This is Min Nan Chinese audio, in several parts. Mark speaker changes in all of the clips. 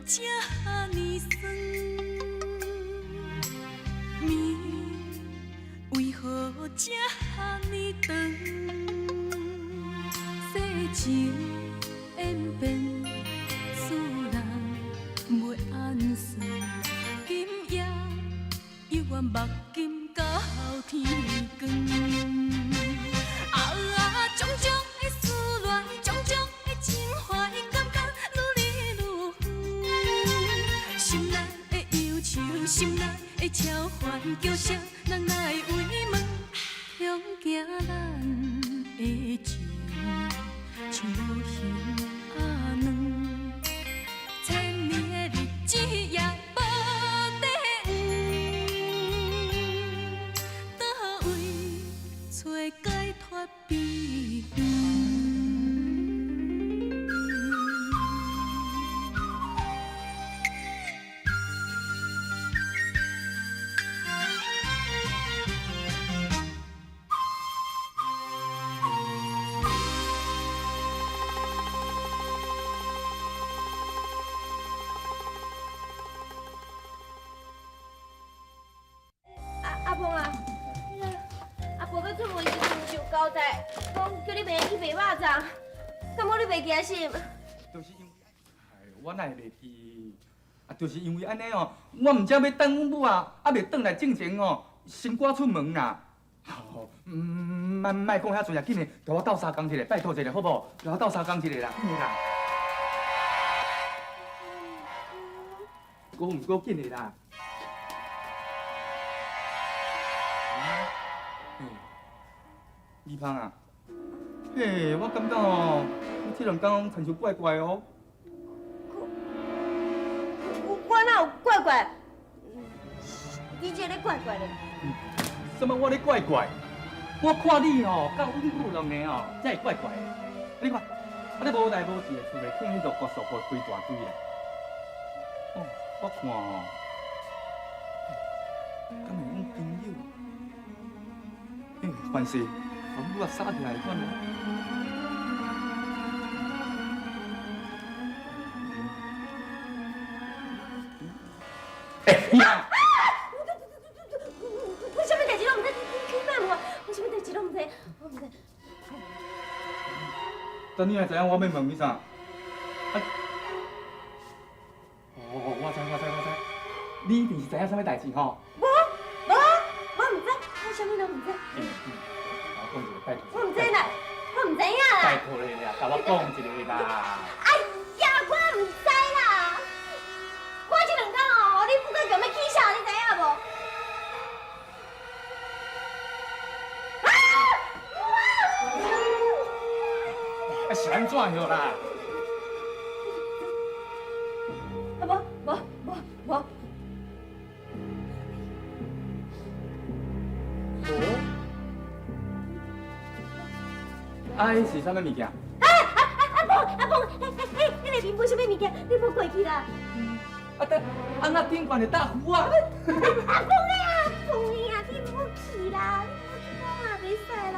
Speaker 1: 這呢酸？暝為何這呢長？世情演變，使人袂按算。今夜猶原目金到天光。啊，種種的思戀，種種的情懷，感覺愈來愈遠。心內的憂愁，心內的愁煩，叫啥人來慰問？恐驚咱的情，像無形仔軟，千年的日子也無底蘊，佗位揣解脫悲歡？
Speaker 2: 阿阿婆啊，阿婆欲出门时阵就交代，讲叫你袂去卖肉粽，敢无你袂记是？
Speaker 3: 就是因为，哎，我哪会袂记？啊，就是因為按呢哦，我毋才欲等阮母啊，猶未轉來進前哦，先趕出門啦。好，莫莫講遐濟啊，緊的，共我鬥相共一下，拜託一下，好無？共我鬥相共一下啦，緊的啦。閣毋過緊的啦。嘿，李芳啊，嘿，我感覺哦，你這兩工親像怪怪哦。
Speaker 2: 我哪有怪怪？你這咧怪怪咧。
Speaker 3: 什麼我咧怪怪？我看你吼，佮阮母兩个吼，才會怪怪的。你看，啊你無代無誌的厝內囥彼落骨數骨規大堆啦。哦，我看吼，敢會阮朋友？欸，凡是阮母仔殺起來款。欸，你啊！
Speaker 2: 我啥物代誌攏毋知，你莫問我，我啥物代誌攏毋知，我毋知。
Speaker 3: 等你若知影我欲問你啥？啊！哦，我知我知我知，你一定是知影啥物代誌吼？
Speaker 2: 無，無，我毋知，我啥物攏毋知。
Speaker 3: 我講一個，拜託。
Speaker 2: 我毋知啦，我毋知影啦。
Speaker 3: 拜託你啦，共我講一個啦。
Speaker 2: 哎呀，我毋知啦。我這兩工哦，你不管共欲起痟，你知影無？啊！
Speaker 3: 啊，是按怎樣啦？
Speaker 2: 啊，無無無無。
Speaker 3: 無？啊，彼是啥物物件？
Speaker 2: 啊啊啊！阿婆阿婆，彼彼彼內面無啥物物件，你無過去啦。
Speaker 3: 啊，等啊，那頂懸的大壺啊！
Speaker 2: 阿公啊，阿公啊，你莫去啦，你莫去講啦，袂使啦。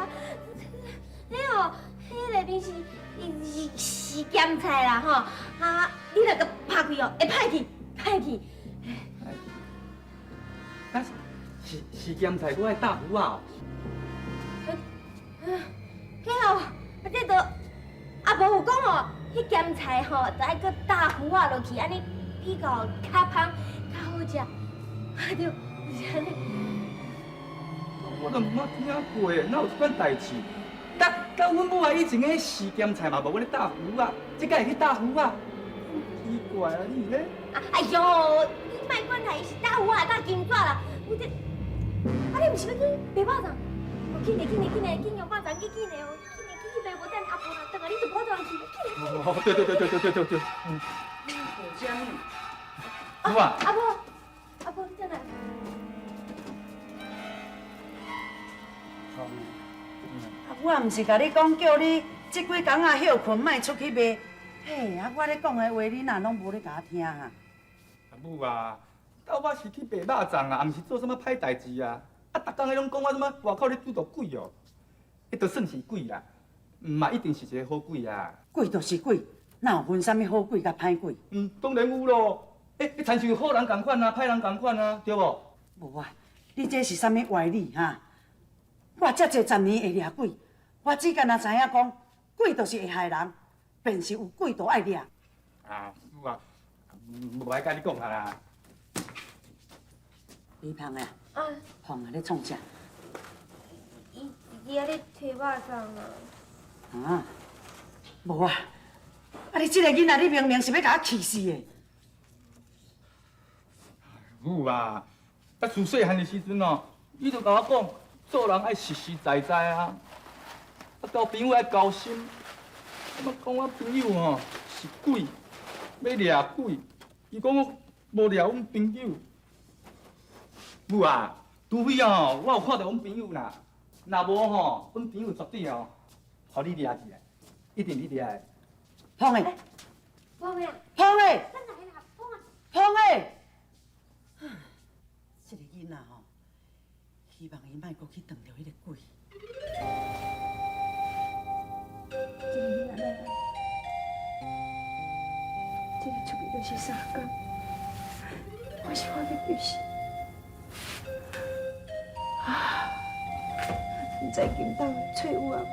Speaker 2: 彼哦，彼內面是是是鹹菜啦吼，啊，你若閣拍開哦，會歹去，歹去。
Speaker 3: 啊，是是鹹菜，閣愛搭糊仔。
Speaker 2: 彼哦，啊這都阿婆有講哦，彼鹹菜吼，著愛閣搭糊仔落去，按呢比較較芳、較好食。啊對，是按呢。
Speaker 3: 我都毋捌聽過，哪有這款代誌？佮佮阮母啊，以前彼時鹹菜嘛無阮咧搭糊仔，這敢會去搭糊仔？奇怪啊，你咧？
Speaker 2: 啊哎喲，你莫管啦，伊是搭糊仔，搭金紙啦。你這，啊你毋是欲去賣肉粽？哦，緊嘞緊嘞緊嘞，緊用肉粽去緊嘞哦，緊嘞去去賣無等阿婆若轉來，你就無法度去。
Speaker 3: 哦，對對對對對對對對。嗯。母啊。
Speaker 2: 阿婆，阿婆你轉來。
Speaker 4: 啊，我毋是共你講，叫你這幾工仔歇睏，莫出去賣。嘿，啊，我咧講的話，你若攏無咧共我聽啊？
Speaker 3: 阿母啊，到我是去賣肉粽啊，毋是做啥物歹代誌啊！啊，逐工彼攏講我啥物外口咧拄著鬼哦，彼都算是鬼啦，毋嘛一定是一个好鬼啊。
Speaker 4: 鬼就是鬼，哪有分啥物好鬼佮歹鬼？
Speaker 3: 嗯，當然有咯。欸，你親像好人仝款啊，歹人仝款啊，對無？
Speaker 4: 無啊，你這是啥物歪理哈？我遮濟十年會掠鬼，我只干焦知影講，鬼就是會害人，便是有鬼就愛掠。
Speaker 3: 啊，有啊，無愛佮你講啊啦。
Speaker 4: 李芳啊，
Speaker 2: 啊，
Speaker 4: 鳳啊，咧創啥？
Speaker 2: 伊伊伫遐咧提肉粽啊。
Speaker 4: 啊，無啊！啊，你這个囡仔，你明明是欲共我氣死的。
Speaker 3: 母啊，啊自細漢的時陣哦，伊就共我講，做人愛實實在在啊，啊交朋友愛交心。啊，講我朋友吼是鬼，欲掠鬼，伊講我無掠阮朋友。母啊，除非哦，我有看著阮朋友啦，若無吼，阮朋友絕對哦，予你掠起來，一定你掠的。
Speaker 4: 鳳的，
Speaker 2: 鳳的，
Speaker 4: 鳳的，
Speaker 2: 咱來啦，鳳啊！
Speaker 4: 鳳的。這個囡仔吼，希望伊莫閣去撞著彼個鬼。
Speaker 5: 這个囡仔來，這个出去就是三工，我是看欲救死。啊！毋知金冬揣有啊無？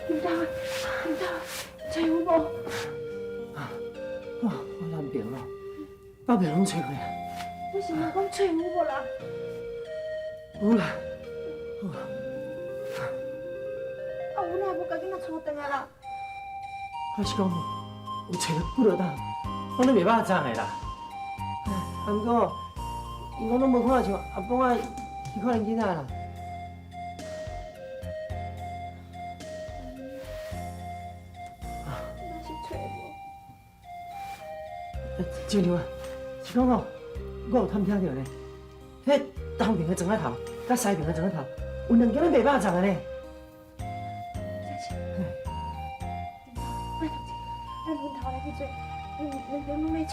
Speaker 5: 金冬，金冬，揣有無？
Speaker 6: 哇！我南邊咯，北邊攏揣過啊。
Speaker 5: 我是問講揣有無啦？
Speaker 6: 有啦，有。
Speaker 5: 啊，有哪無共囡仔帶轉來啦？
Speaker 6: 我是講，有揣著幾落擔，我攏賣肉粽的啦。啊，毋過，𪜶講攏無看像阿公仔彼款囡仔啦。
Speaker 5: 那是揣無？
Speaker 6: 親像啊，是講哦，我有探聽著呢，彼東邊的庄仔頭，佮西邊的庄仔頭，有兩間咧賣肉粽的呢。
Speaker 5: 真是。拜託者，咱分頭來去揣，兩邊攏來揣。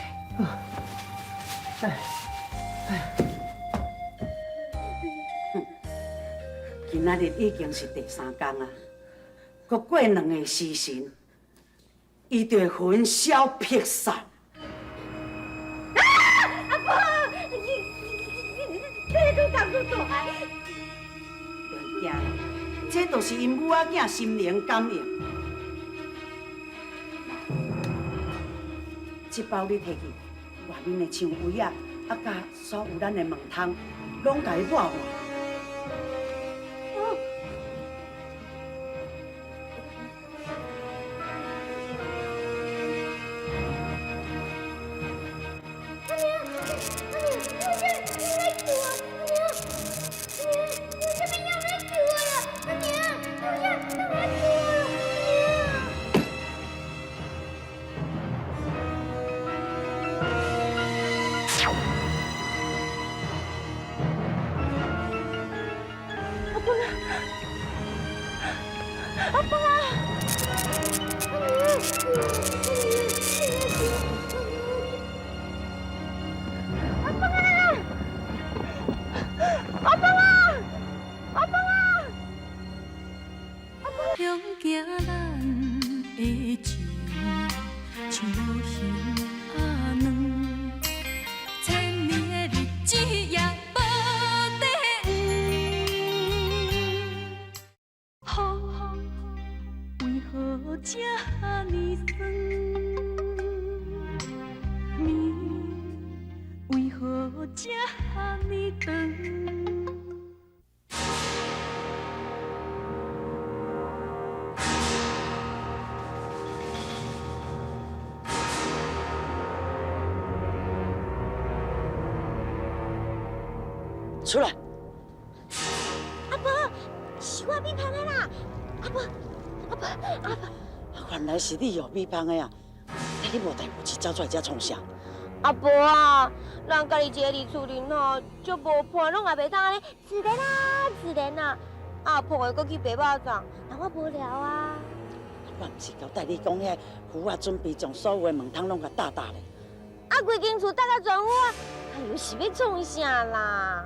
Speaker 6: 哎，哎。
Speaker 4: 今仔日已經是第三工啊，閣過兩个時辰，伊就會魂消魄散。
Speaker 2: 阿婆，你這個講夠大。
Speaker 4: 別驚啦，這就是𪜶母仔囝心靈感應。來，這包你提去，外面的牆圍仔，啊，佮所有咱的門窗，攏共伊抹抹。
Speaker 2: 阿娘，阿娘，有啥物来救我？阿娘，阿娘，有啥物妖來救我啦？阿娘，有啥物來救我啦？阿娘！阿公啊！阿公啊！阿娘，阿公啊！阿公啊！阿公啊！
Speaker 1: 向行咱的情，像无形仔软，千年的日子也無底黄。雨為何這呢酸？暝為何這呢長？
Speaker 4: 出來！
Speaker 2: 阿婆，是我米芳的啦！阿婆，阿婆，阿婆，
Speaker 4: 原來是你哦，米芳的啊！你無代無誌走出來遮創啥？
Speaker 2: 阿婆啊，人家己一个佇厝裡吼，足無伴，攏也袂當按呢自然啊自然啊。啊，碰的閣去賣肉粽，那我無聊啊。
Speaker 4: 我毋是交代你講，遐符仔準備將所有的門窗攏共貼貼咧。
Speaker 2: 啊，規間厝搭甲全有啊！哎喲，是欲創啥啦？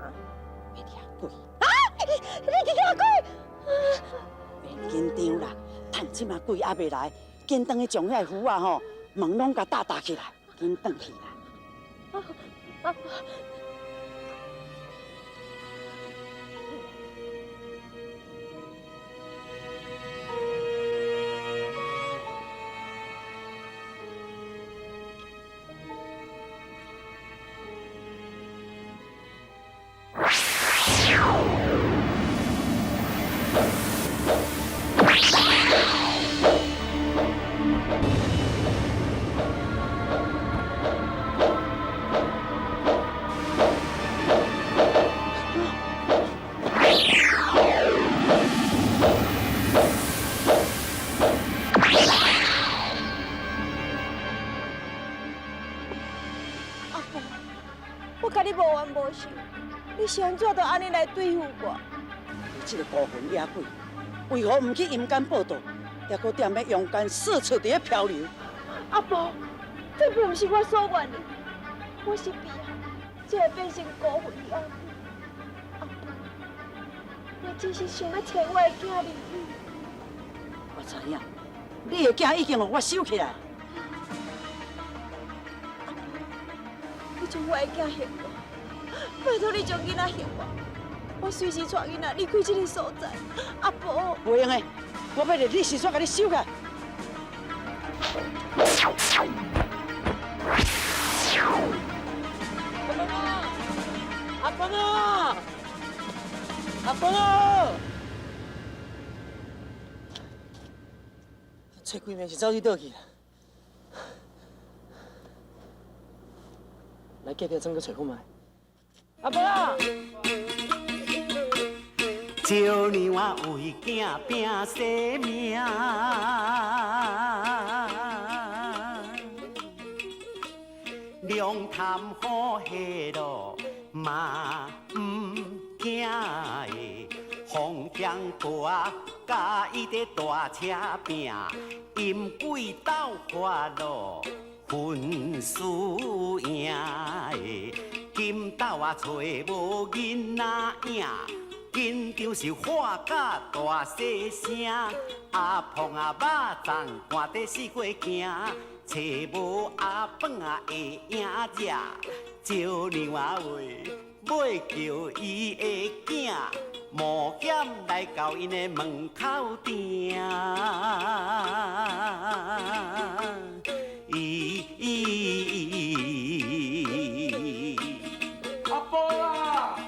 Speaker 4: 欲掠鬼！
Speaker 2: 啊！你掠鬼！
Speaker 4: 欲掠紧张啦，趁这马鬼犹未来，紧转去将遐个符仔吼门拢共搭搭起来，紧转去啦。
Speaker 5: 阿婆，我佮你无冤无仇，你是按怎就按呢来对付我？
Speaker 4: 你这个孤魂野鬼，为何毋去阴间报到，抑阁踮咧阳间四处伫咧漂流？
Speaker 5: 阿婆，这并毋是我所愿的，我是被害，才会变成孤魂野鬼。阿婆，我只是想欲揣我的囝儿。
Speaker 4: 我知影，你的囝已经予我收起来。
Speaker 5: 阿婆，你将我的囝还我，拜托你将囡仔还我，我随时带囡仔离开这个所在。阿婆，
Speaker 4: 袂用的，我欲立时煞共你收起来。阿公啊！阿公啊！揣几暝是走去佗去啦？来隔壁庄阁揣看觅。阿婆啊！
Speaker 7: 少娘啊，为囝拼性命，龙潭虎下路嘛毋惊的，风险高啊，佮伊伫大车拼，阴鬼斗法路分输赢的，金斗啊揣无囡仔影。紧张是喊甲大细声，阿婆啊肉粽看得四界行，揣无阿饭啊会赢食，招娘啊话欲叫伊的囝，冒险来到𪜶的门口埕。
Speaker 3: 阿婆啊！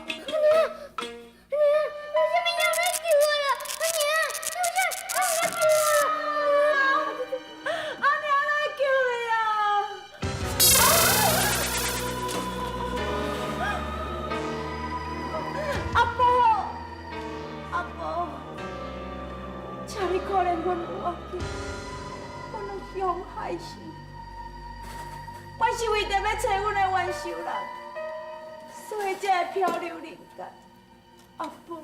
Speaker 5: 阿娘来救你啊！阿婆，阿婆，请你可怜阮母仔囝，阮拢向害死。我是为著欲揣阮的冤仇人，所以才会飘流人间。阿婆，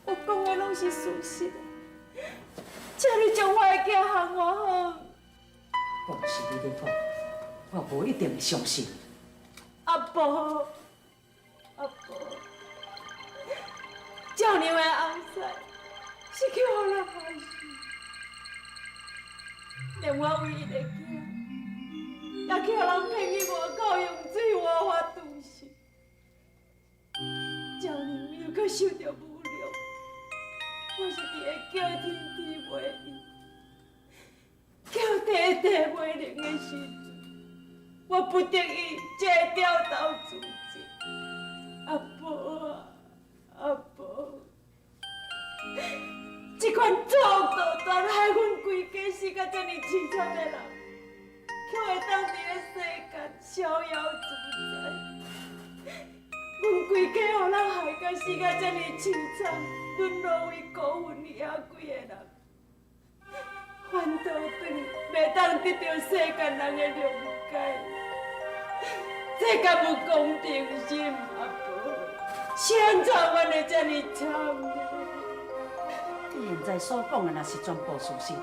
Speaker 5: 我讲的拢是事实，请你将我的囝还我好。
Speaker 4: 我毋是你咧讲，我无一定会相信。
Speaker 5: 阿婆，阿婆，少娘的翁婿是去予人害死，连我唯一的囝，也去予人骗去外口用水活活毒死。少娘又阁受著侮辱，我是伫咧叫天天袂应，叫地地袂灵的时阵，我不得已才会掉头自尽。阿婆啊，阿婆，这款错道断害阮规家死甲遮尔凄惨的人，却会当伫咧世间逍遥自在。阮规家予人害甲死甲遮尔凄惨，沦落为孤魂野鬼的人，反倒转袂当得著世间人的谅解，这敢有公平心？阿婆，是按怎阮会遮尔惨呢？
Speaker 4: 你现在所讲的若是全部事实，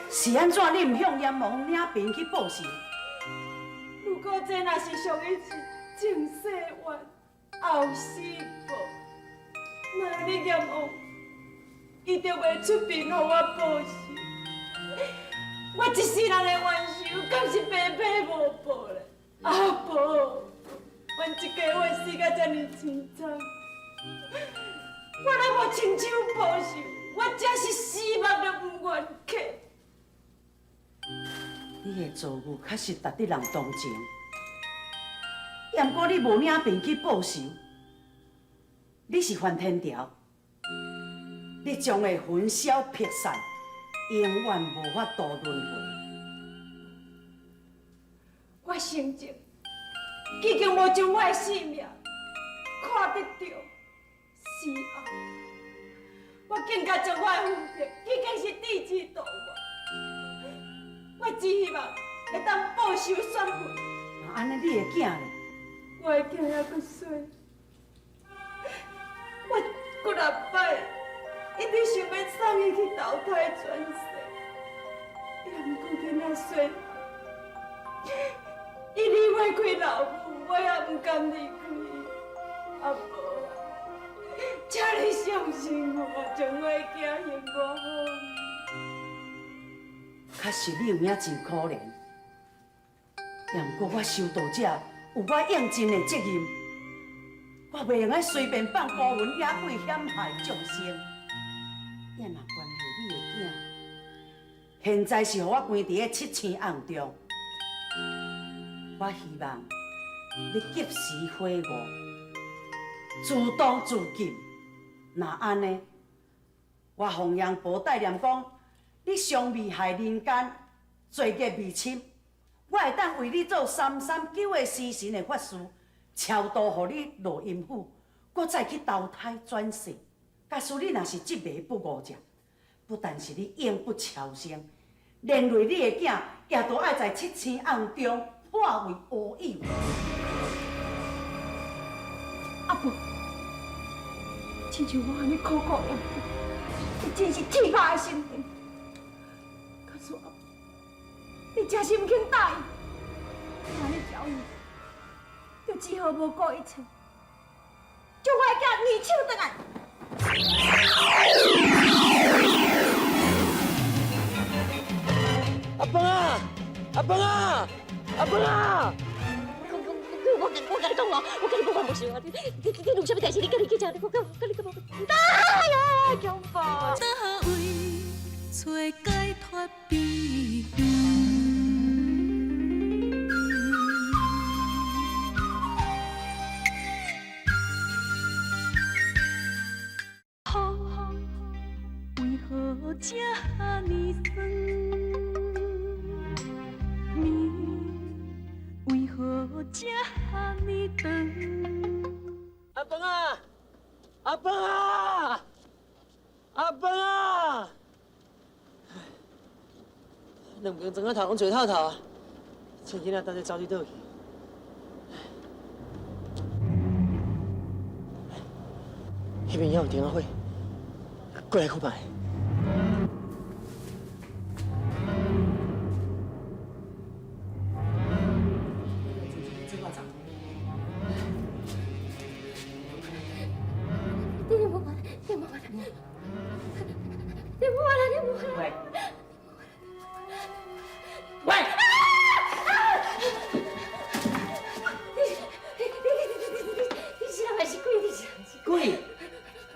Speaker 4: 是按怎你毋向阎王领兵去报仇？
Speaker 5: 如果这若是属于是前世冤，后世报，那你阎王伊就袂出面予我報仇。我一世人的冤仇，敢是白白無報咧？阿婆，阮一家伙死甲遮爾凄慘，我若無親手報仇，我真是死目都毋願瞌。
Speaker 4: 你的遭遇確實值得人同情，毋過你無領病去報仇，你是犯天條，你將會魂消魄散，永遠無法度輪迴。
Speaker 5: 我承認，已經無將我的性命看得著，死後，我更加將我的魂魄已經是置之度外。我只希望會當報仇雪恨。
Speaker 4: 那按呢，你的囝咧？
Speaker 5: 我的囝猶閣細，我幾若擺一直想欲送伊去投胎轉世，也毋過囡仔細，伊離袂開老母，我也毋甘離開伊。阿婆啊，請你相信我，將我的囝還我好。
Speaker 4: 確實你有影真可憐，也毋過我修道者有我應盡的責任，我袂用該隨便放孤魂野鬼險害眾生。也若關係你的囝，現在是予我關佇咧七星甕中，我希望你及時悔悟，自動自盡。若按呢，我弘揚婆帶念講，你尚未害人間，罪孽未深，我會當為你做三三九個時辰的法事，超度予你落陰府，閣再去投胎轉世。假使你若是執迷不悟者，不但是你永不超生，連累你的囝也都愛在七星甕中化為烏有。
Speaker 5: 阿婆，親像我按呢苦苦念經，你真是鐵拍的心腸。假使阿婆，你真心肯答應，那你交易，就只好無顧一切，將我的囝二手轉來。
Speaker 6: 阿伯啊，阿伯啊，阿伯啊！
Speaker 2: 我共你講哦，我共你講我無想啊！你有啥物代誌？你家己去食，我共你講。哎呀，恐怖！
Speaker 1: 佗位揣解脫悲歡？风为何这呢酸？暝为何这呢长？
Speaker 6: 阿伯啊，阿伯啊，阿伯啊！兩邊庄仔頭攏做透透啊，這囡仔等下走佇佗去？彼邊猶有燈仔火，過來看覓。
Speaker 2: 你無法，你無法，你無法啦，你無法。
Speaker 6: 喂，喂！
Speaker 2: 你是人還是鬼？你是人是
Speaker 6: 鬼？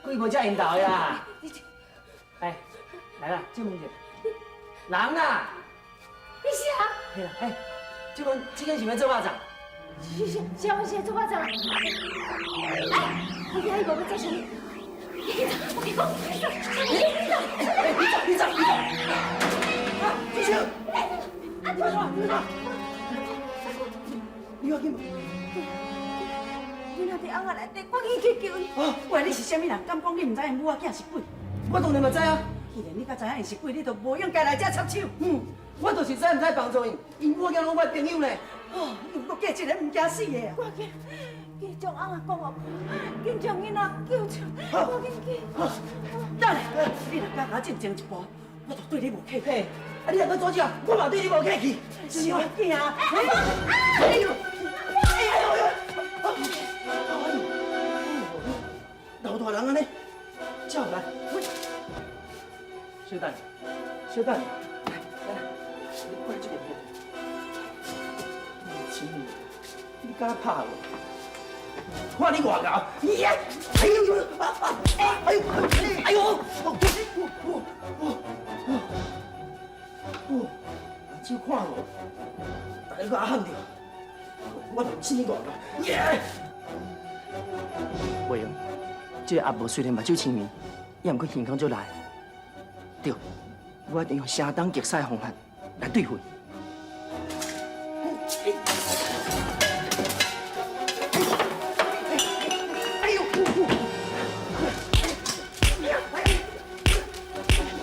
Speaker 6: 鬼無遮緣投的啦！哎，來啦，借問一下，人啦！
Speaker 2: 你是人？
Speaker 6: 嘿啦，哎，這間這間是欲做肉粽？
Speaker 2: 是是是，我是做肉粽。哎，我今日無欲做啥物？你去走，我跟你講，你走，你走，
Speaker 6: 哎，你走，你走，你走！啊，主席，你怎？你怎？你要緊無？
Speaker 5: 囡仔佇甕仔內底，我緊去救伊。
Speaker 4: 哦，喂，你是啥物人？敢講你毋知𪜶母仔囝是鬼？
Speaker 6: 我當然嘛知啊。
Speaker 4: 既然你敢知影𪜶是鬼，你就無應該來遮插手。
Speaker 6: 嗯，我就是知毋知幫助𪜶，𪜶母仔囝攏我的朋友呢。
Speaker 4: 哦，你有閣嫁一个毋驚死的啊！
Speaker 5: 我緊，緊將翁仔講予緊將囡仔救出來，我緊去。
Speaker 4: 等下，你若敢共我進前一步，我就對你無客氣。
Speaker 6: 啊，你若閣阻止我，我嘛對你無客氣。
Speaker 4: 小囝，
Speaker 6: 哎呦，哎呦呦，哎呦，老大人按呢，叫來，喂，小等，小等，来，来，你过来这边。青年，你敢拍我？看你偌𠢕！呀！哎呦呦！哎呦！哎呦！我我我我目睭看无，大家阁阿喊著，我就毋信你偌𠢕！耶！袂用，这个阿婆虽然目睭青明，也毋过耳孔足利。对，我一定用声东击西的方法来对付。哎呦！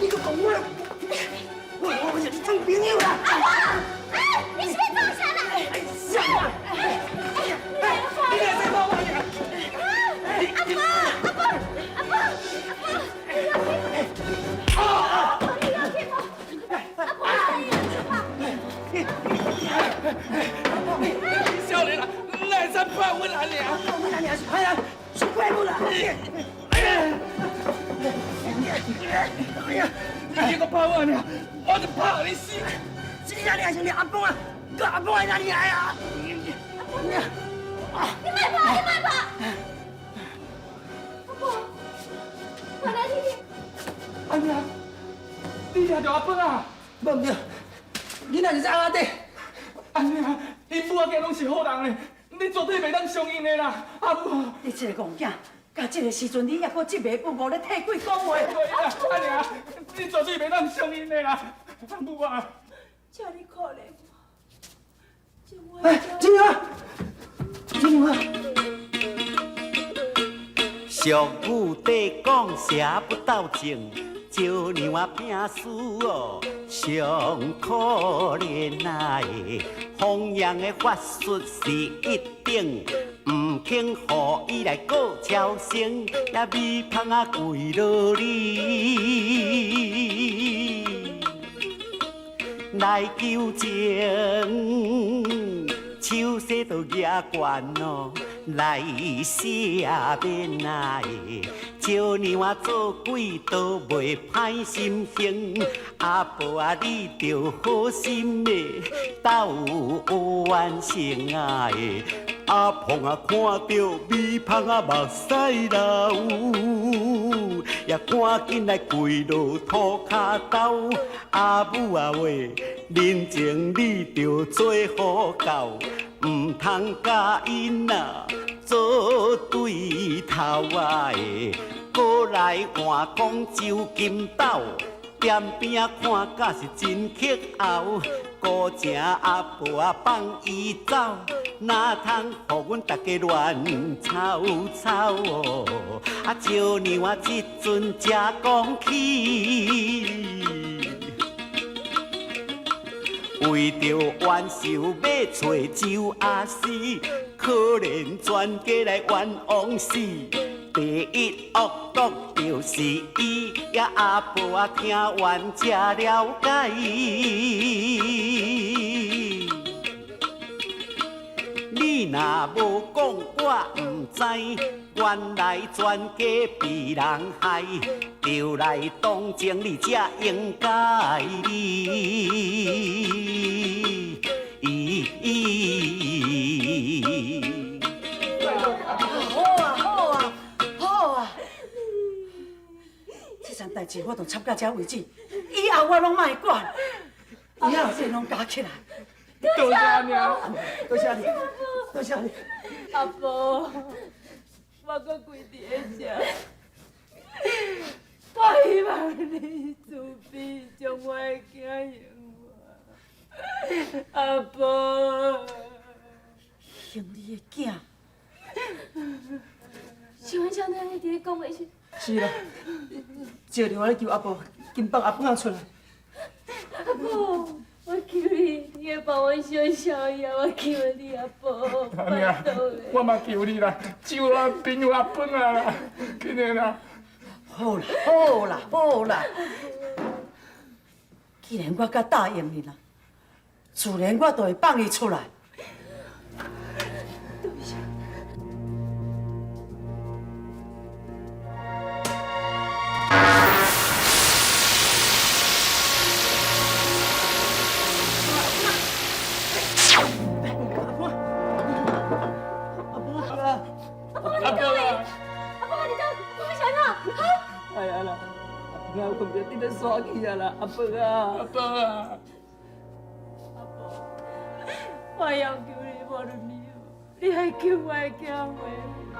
Speaker 6: 你阁讲我，我是你做朋友啦！
Speaker 2: 阿婆，哎，你是欲创啥啦？
Speaker 6: 啥啦？你来再骂我呀！
Speaker 2: 阿婆，阿婆，阿婆，阿婆，你要去无？阿婆，你要去无？阿婆，你要去无？
Speaker 3: 少年啊，哪会使拍阮阿娘？
Speaker 6: 阮阿娘是歹人，是怪物啦！
Speaker 3: 哎呀，你閣拍我阿娘，我就拍予你死！
Speaker 6: 是你阿娘，是你阿公啊？閣阿公在哪裡來啊？
Speaker 2: 你莫拍，你莫拍！阿婆，我來聽聽。
Speaker 3: 阿娘，你掠著阿伯啊？
Speaker 6: 無毋對，囡仔是在甕仔底。
Speaker 3: 阿娘，𪜶母仔囝攏是好人咧，你絕對袂當相信的啦，阿母。
Speaker 4: 你這个戇囝，到這个時陣你猶閣執迷不悟咧替鬼講話。
Speaker 3: 對啦，阿娘，你絕對袂當相信的啦，阿母啊。
Speaker 5: 請你可憐我，
Speaker 6: 哎，金牛啊，金牛啊！
Speaker 7: 俗语底讲邪不斗正，招娘啊拼输哦，上可怜啊的。弘扬的法术是一等，毋肯予伊来过超生，也米芳啊跪落你来求情，手势都举悬哦。来赦免啊！招娘我做鬼都袂歹心形，阿婆啊，你著好心的斗完成啊！阿婆啊，看著米芳啊，目屎流，也赶紧来跪落涂跤头。阿母啊喂，人情你著做好到。毋通佮𪜶啊做对头啊！阁来换讲周金斗，踮边仔看甲是真激喉。孤城阿婆啊放伊走，哪通予阮大家乱糟糟哦？啊，招娘我这阵才讲起。为著冤仇欲揣周阿四，可怜全家来冤枉死。第一恶毒就是伊，也阿婆啊听完才了解。你若无讲，我毋知，原来全家被人害，就来同情你才应该。
Speaker 4: 好啊，好啊，好啊！這層代誌我都插到這為止，以後我攏莫管，以後這攏加起來。
Speaker 3: 多謝阿娘，
Speaker 6: 多謝你，多謝你。
Speaker 5: 阿婆，我閣跪佇咧遮，我希望你慈悲，將我的囝還我。阿婆，
Speaker 4: 還你的囝。
Speaker 2: 是阮少年你佇咧講話是？
Speaker 6: 是啦，招娘我咧求阿婆，緊放阿婆仔出來。
Speaker 5: 阿婆，我求你，你會幫我小小爺，我求你阿婆，
Speaker 3: 阿娘，我嘛求你啦，救我朋友阿婆仔啦，緊的啦。
Speaker 4: 好啦，好啦，好啦。既然我敢答應你啦，自然我就會放伊出來。
Speaker 5: 多謝。
Speaker 6: 啊啦！阿婆啊，困袂伫咧煞去啊啦，阿婆啊！
Speaker 3: 阿婆啊！
Speaker 5: 阿婆，我要求你，無論如何，你愛救我的囝回來。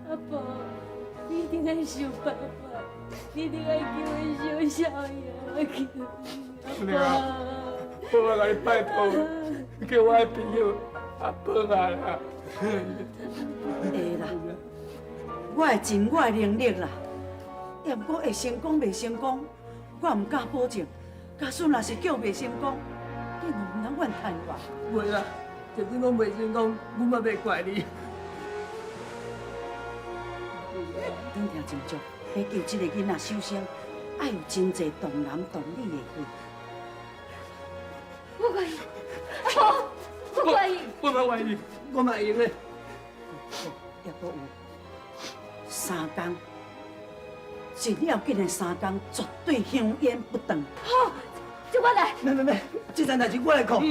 Speaker 5: 阿婆，你一定愛想辦法，你一定愛救阮小少爺，我求你，阿婆。
Speaker 3: 我共你拜託，叫我的朋友阿婆啊啦。
Speaker 4: 會啦，我會盡我的能力啦。也毋過會成功袂成功，我毋敢保證。假使若是叫袂成功，你嘛毋通怨嘆我。
Speaker 6: 袂啦，就算講袂成功，阮嘛袂怪你。
Speaker 4: 恁聽真足，欲救這個囡仔，首先愛有真濟童男童女的血。
Speaker 1: 我願意，阿婆，我願意。
Speaker 3: 我嘛願意，
Speaker 6: 我嘛會用的。
Speaker 4: 抑閣有三工，真要緊的三工，絕對香煙不斷。
Speaker 1: 好，這我來。
Speaker 6: 免免免，這層代誌我來顧。
Speaker 3: 毋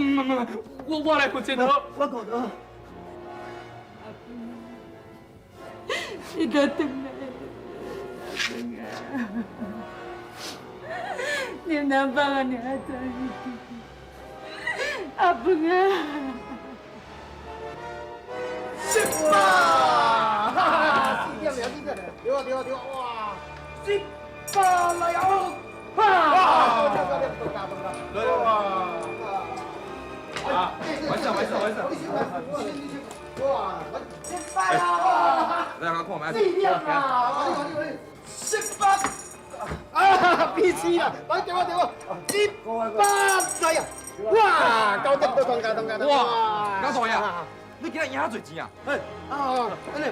Speaker 3: 毋毋，我來負責好。
Speaker 6: 我顧著好。
Speaker 5: 阿婆，你著轉來，阿婆啊！你毋通放我爾怎去？阿婆啊！
Speaker 8: 失敗！四點了，四點，對啊對啊對啊，哇！失敗來啊！哈！
Speaker 9: 哇！啊！完事完事完事。
Speaker 8: 哇！失敗啦！
Speaker 9: 來，來看覓。
Speaker 8: 四點啦！失敗！啊！比試啦！來，對我對我，失敗來啊！哇！九點多當家當家。
Speaker 9: 哇！江大爺，你今日贏遐濟錢啊？
Speaker 8: 哎啊！按呢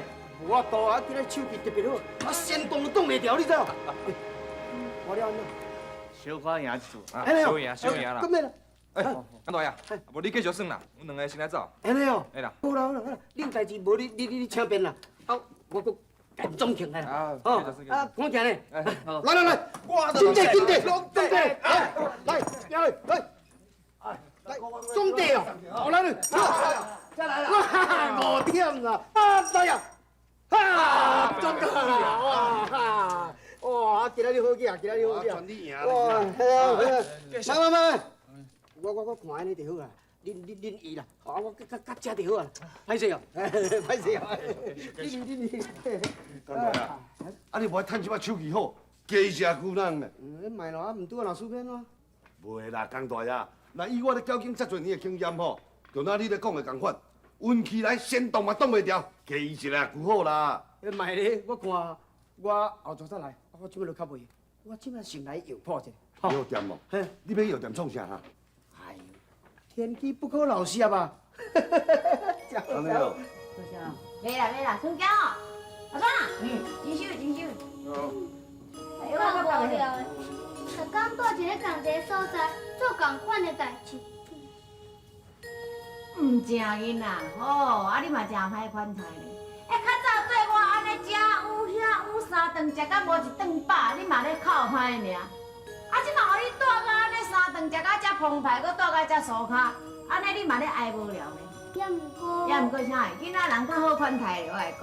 Speaker 8: 無法度啊，今日手氣特別好，啊先動都擋袂牢，你知無？我了按怎？
Speaker 9: 小可贏一注，小贏小贏啦。
Speaker 8: 咁咩啦？
Speaker 9: 哎，江大爺，無你繼續耍啦，阮兩个先來走。
Speaker 8: 按呢哦。
Speaker 9: 會啦。
Speaker 8: 好啦好啦好啦，你有代誌無你你你請便啦。啊，我閣總起來啦。哦，啊，講正咧。來來來，進地進地，進地，來來，來來。來，總地哦，好來來，
Speaker 6: 再來啦！
Speaker 8: 哇，五點啦，啊來啊，哈，中啦，哇，哇，今仔日好額，今仔日好額，哇，係啊係啊，慢慢慢，我看按呢就好啊，恁恁恁伊啦，啊我較較食就好啊，歹勢哦，歹勢哦，恁恁恁，
Speaker 10: 江大爺，啊你無愛趁這擺手氣好，加食牛人咧。
Speaker 8: 嗯，賣咯，啊毋拄啊若輸免咯。
Speaker 10: 袂啦，江大爺，若以我咧交警遮濟年的經驗吼，就若你咧講的仝款，運氣來先擋嘛擋袂牢，加伊一个就好啦。
Speaker 8: 賣咧，我看我後晝再來，我這擺就較袂，我這擺先來藥鋪一下。
Speaker 10: 藥店哦，你欲藥店創啥哈？
Speaker 8: 哎呦，天機不可漏泄啊！
Speaker 10: 按呢哦。
Speaker 2: 多謝。袂啦袂啦，春嬌哦，阿川啊，嗯，真收真收。
Speaker 10: 哦。
Speaker 2: 哎，我
Speaker 11: 無聊的，逐工蹛一个仝一個所在，做仝款的代誌。
Speaker 2: 毋正囡仔，哦，啊你嘛誠歹款待咧。欸，較早對我按呢食有遐有三頓食甲無一頓飽，你嘛咧哭歹爾。啊，這馬予你蹛甲按呢三頓食甲遮澎湃，閣蹛甲遮酥跤，按呢你嘛咧哀無聊呢？
Speaker 11: 也毋過。
Speaker 2: 也毋過啥？囡仔人較好款待咧，我來講。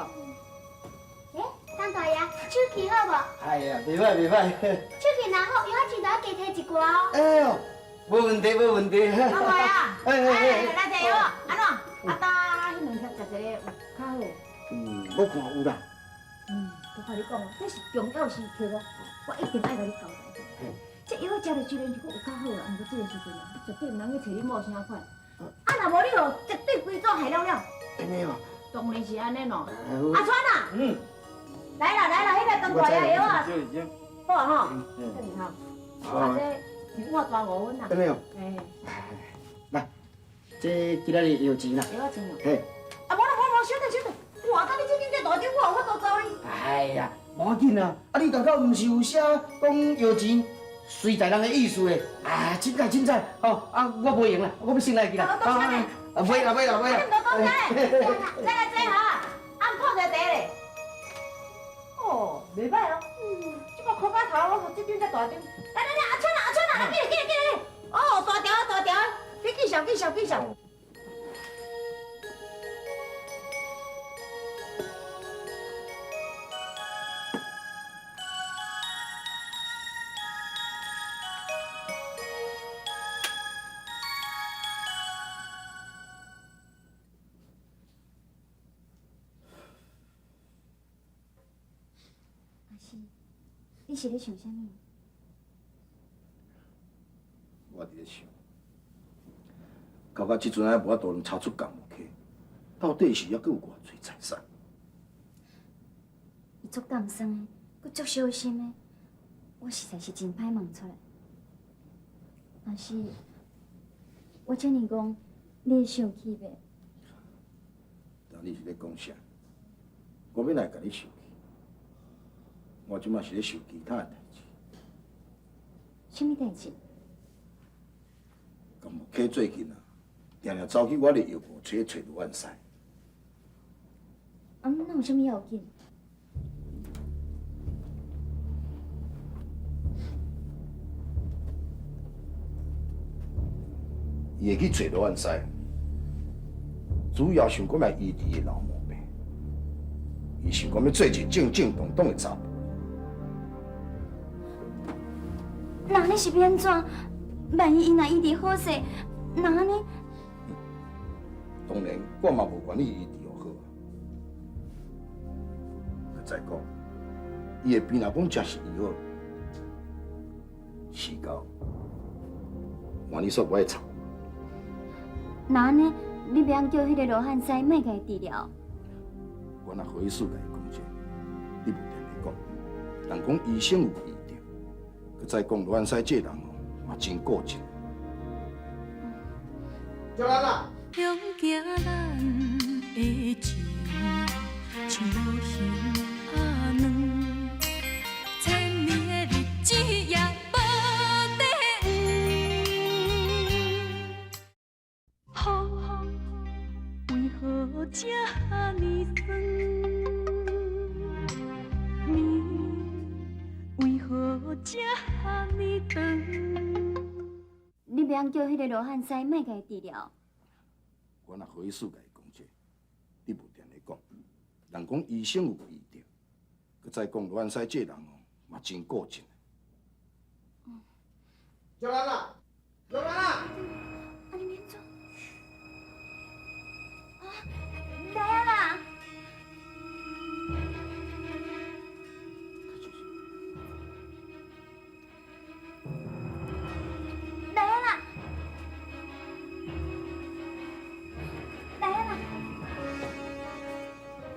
Speaker 11: 欸，江大爺，手氣好無？
Speaker 6: 哎呀，袂歹袂歹。
Speaker 11: 手氣若好，藥仔錢就愛加提一寡哦。
Speaker 6: 哎喲，無問題無問題。
Speaker 2: 江大爺，哎，來提藥啊，按怎？啊，搭彼兩粒食一個有較好。
Speaker 8: 嗯，我看有啦。
Speaker 2: 嗯，我共你講，這是重要時刻哦，我一定愛共你交代。這藥食落雖然是閣有較好啦，毋過這个時陣啊，絕對毋通去揣你某啥款。啊，若無你哦，絕對規組害了了。
Speaker 8: 按呢哦。
Speaker 2: 當然是按呢咯。阿川啊。
Speaker 8: 嗯。
Speaker 2: 來啦來啦，彼个江大爺藥啊。好啊吼。這爾好。啊，這一碗大五分啊。
Speaker 8: 按呢哦。
Speaker 2: 哎。
Speaker 8: 來，這今仔日藥錢啦。
Speaker 2: 藥錢哦。
Speaker 8: 嘿。
Speaker 2: 啊，無啦無無，小等小等。哇，等你這間這大張，我有法度走哩。
Speaker 6: 哎呀，無要緊啦，啊，你頭拄毋是有寫講藥錢隨在人的意思的，啊，凊彩凊彩，吼，啊，我無閒啦，我欲先來去啦。
Speaker 2: 啊，
Speaker 6: 袂啦袂啦袂啦。
Speaker 2: 你毋多謝咧，再來坐哈，按泡一茶咧。哦，袂歹哦。這個苦瓜頭，我這張才大張。來來來，阿春啊阿春啊，來緊來緊來緊來。哦，大條的大條的，你繼續繼續繼續。
Speaker 11: 是，你是咧想啥物？
Speaker 12: 我伫咧想，到到这阵还无法度查出江无溪，到底是犹阁有偌济财产？
Speaker 11: 伊足担心的，阁足小心的，我实在是真歹问出来。若是我这呢讲，你会生气袂？
Speaker 12: 那你是咧讲啥？我欲来共你生气？我这马是咧想其他的代志。
Speaker 11: 啥物代志？
Speaker 12: 江无溪最近啊，定定走去我的药铺找找罗汉师。
Speaker 11: 啊，那有啥物要紧？
Speaker 12: 伊会去找罗汉师，主要想讲来医治伊的老毛病。伊想讲欲做一个正正当当的查埔。
Speaker 11: 那按呢是欲按怎？万一伊若医治好势，那按呢？
Speaker 12: 当然，我嘛无权利医治予好啊。再讲，伊的病若讲真是医好，时到，换你煞无爱插。
Speaker 11: 那按呢，你欲按叫彼个罗汉师莫共伊治疗？
Speaker 12: 我若好意思共伊讲这，你无定咧讲。人讲医生有医德，阁再讲罗汉师这人哦，嘛真固执。
Speaker 8: 叫咱啦。
Speaker 1: 勇行咱的情，像无形仔卵，千年的日子也无底蕴。风为何这呢酸？暝为何这呢长？
Speaker 11: 你欲按叫彼个罗汉师莫共伊治疗？
Speaker 12: 我若好意思共伊讲这，你无定咧讲。人讲医生有医德，阁再讲罗汉师这人哦，嘛真固执。
Speaker 8: 叫咱啦，叫咱啦！
Speaker 11: 啊，你免做。啊，来啊啦！来啊啦！来啊啦！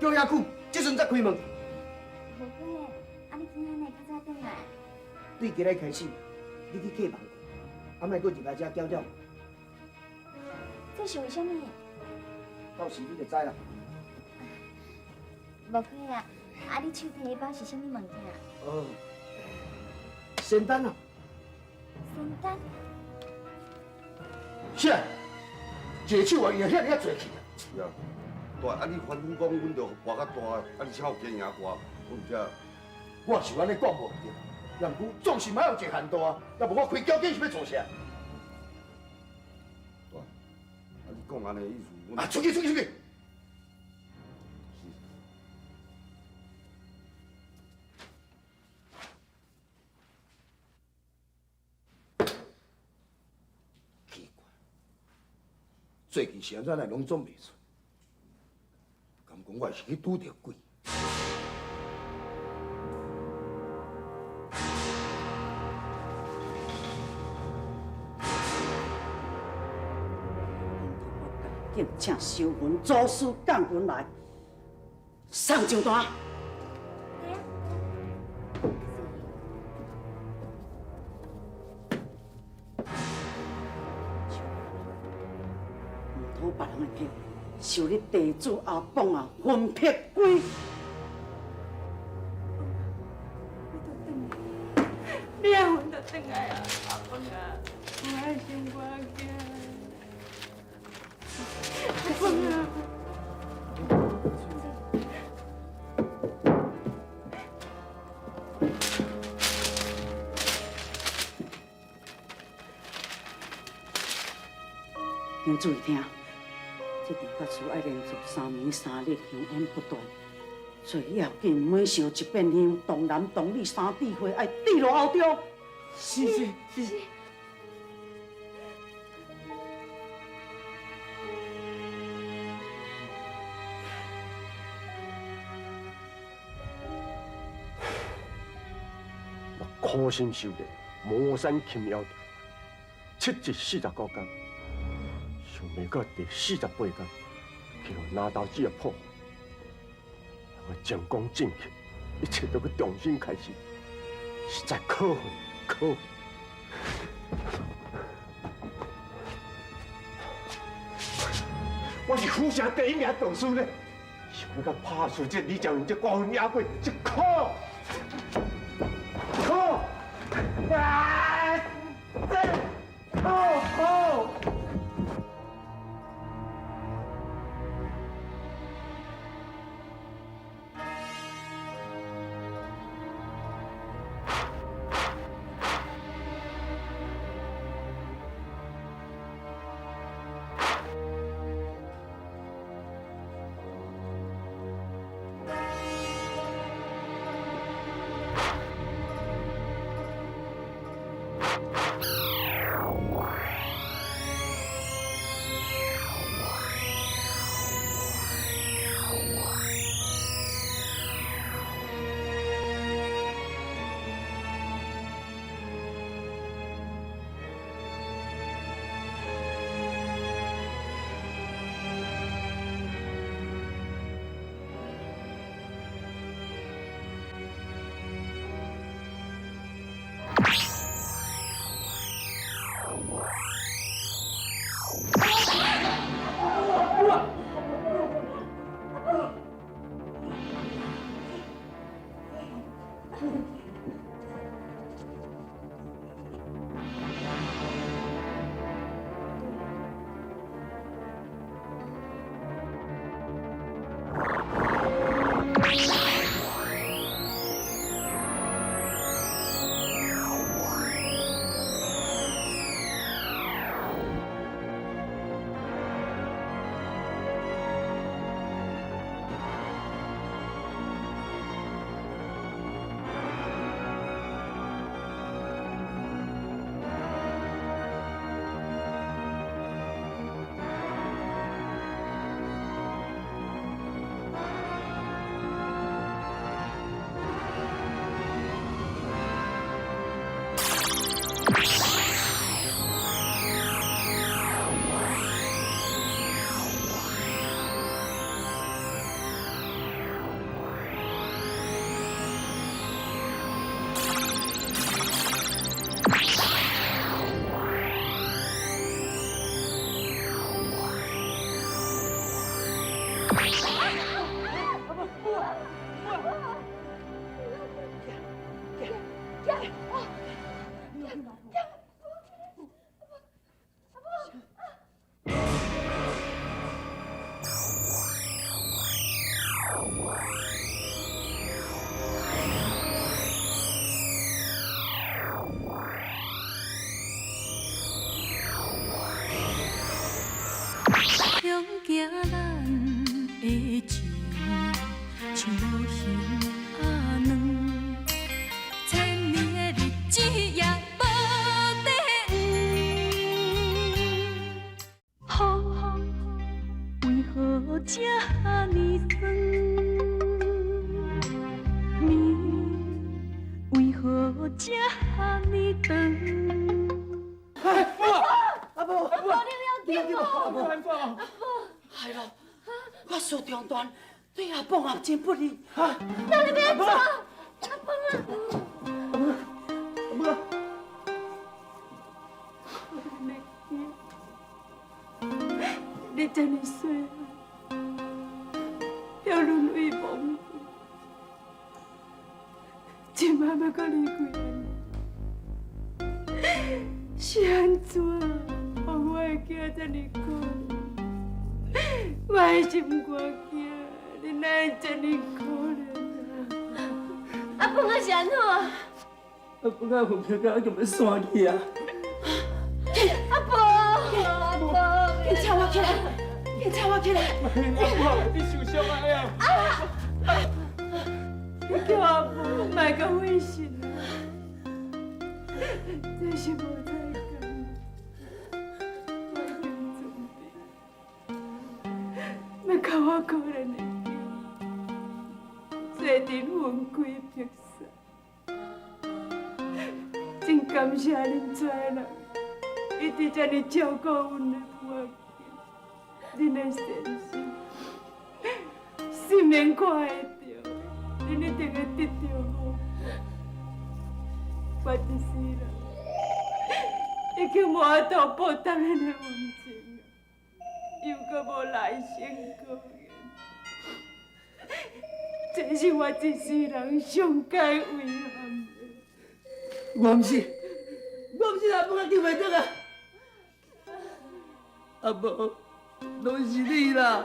Speaker 8: 叫遐久，这阵才开门。
Speaker 11: 无可能，啊你今仔日较早转来？
Speaker 8: 对今日开始，你去客房，啊，莫阁入来遮搅搅。
Speaker 11: 这是为啥物？
Speaker 8: 到时你就知啦。
Speaker 11: 无可能啊！啊，你手提彼包是啥物物件？
Speaker 8: 哦，仙丹啊。
Speaker 11: 仙丹。
Speaker 12: 啥？一个手啊，伊遐尔啊济去啊？
Speaker 10: 是啊，大，啊你反正讲，阮著跋较大，啊而且有经营过，我毋知。
Speaker 12: 我是按呢讲无毋对，也毋过总是嘛有一个限度啊，要无我开交警是欲做啥？
Speaker 10: 大，啊你讲按呢意思，
Speaker 12: 啊，出去出去出去！奇怪，最近是按怎来拢总袂出？敢讲我是去拄著鬼？
Speaker 4: 赶紧请收魂祖师降魂来，送上单。毋讨别人的迫，受你地主阿公啊魂魄鬼。
Speaker 5: 你的魂就转来啊，阿公啊，我爱心肝惊。阿公啊。
Speaker 4: 恁注意听，这地法师爱连续三暝三日香烟不断，最要紧每烧一遍香，童男童女三支花爱滴落喉中。
Speaker 6: 是是是。
Speaker 13: 苦心修炼，魔山擒妖，7日49工，想袂到第48工，去予拿刀子破，我前功尽弃，一切都阁重新开始，实在可恨可恨。我是府城第一名道士呢，想欲到拍输这李将军这孤魂野鬼，这可可啊！这可可。
Speaker 1: 向行咱的情，像无形仔软，千年的日子也无底黄。雨为何这呢酸？暝为何这呢长？
Speaker 6: 阿母，阿母，你要紧无？阿母，阿母，
Speaker 4: 哎咯，我苏中断对阿凤也真不利。
Speaker 2: 那你欲按怎？阿凤啊！
Speaker 6: 阿母，阿母。
Speaker 5: 你这呢细汉，要沦为亡魂，这摆欲阁离开你，是按怎？予我的囝这呢可怜，我的心肝囝，你哪会这呢可怜啊？
Speaker 2: 阿凤啊是按怎？
Speaker 6: 阿凤啊，魂飘飘已经欲散去啊！
Speaker 2: 阿婆，阿婆，
Speaker 4: 紧请我起来，紧请我起来！
Speaker 3: 阿婆，你受伤啊呀！
Speaker 5: 你叫阿婆莫阁费神啊，这是无彩工，我已经准备，欲共我可怜的囝做阵魂归魄散，真感谢恁遮人，一直遮爾照顧阮的母仔，恁的善心，神明看會著，恁一定會得著好報。我一世人已經無法度報答恁的恩情，又閣無來生可言，這是我一世人上蓋遺憾的。
Speaker 6: 我毋是阿母仔救袂轉啊！阿母，攏是你啦！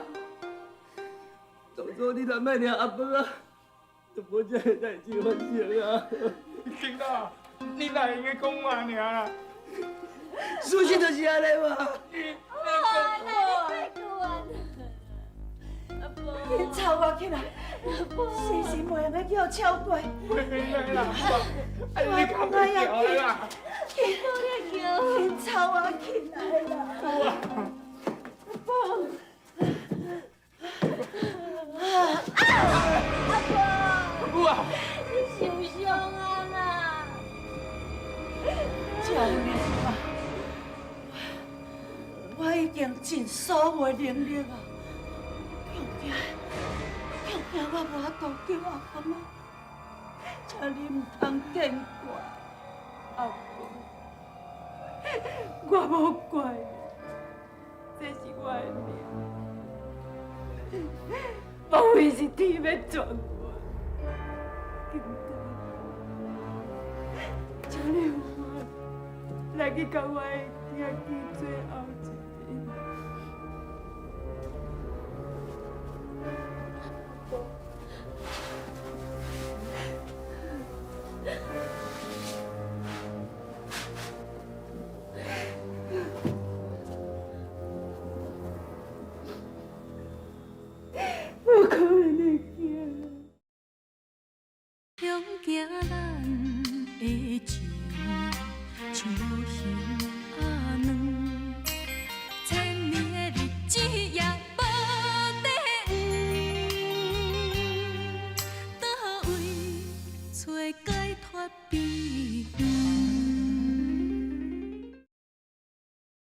Speaker 6: 當初你若莫掠阿母仔，就無這个代誌發生啊！
Speaker 3: 囡仔，你哪會用得講話爾啦？
Speaker 6: 事實就是按呢嘛。
Speaker 4: 緊湊我起來，時時袂用得叫我超過。
Speaker 3: 袂用啦，
Speaker 4: 我
Speaker 3: 你
Speaker 4: 哎呀，
Speaker 3: 啦！
Speaker 4: 緊湊我起來啦！阿婆，
Speaker 5: 阿婆，
Speaker 3: 母啊！
Speaker 5: 你受傷啊啦！
Speaker 4: 照你啊，我已經盡所有能力啊！恐驚我無法度救阿公啊！請你毋通見怪。
Speaker 5: 阿婆，我無怪你，這是我的命，莫非是天欲轉我？金大，請你予我來去共我的囝見最後一面。我可憐的囝。
Speaker 1: 向行咱的情，像无形仔软，千年的日子也無底有，佗位揣解脫悲欢？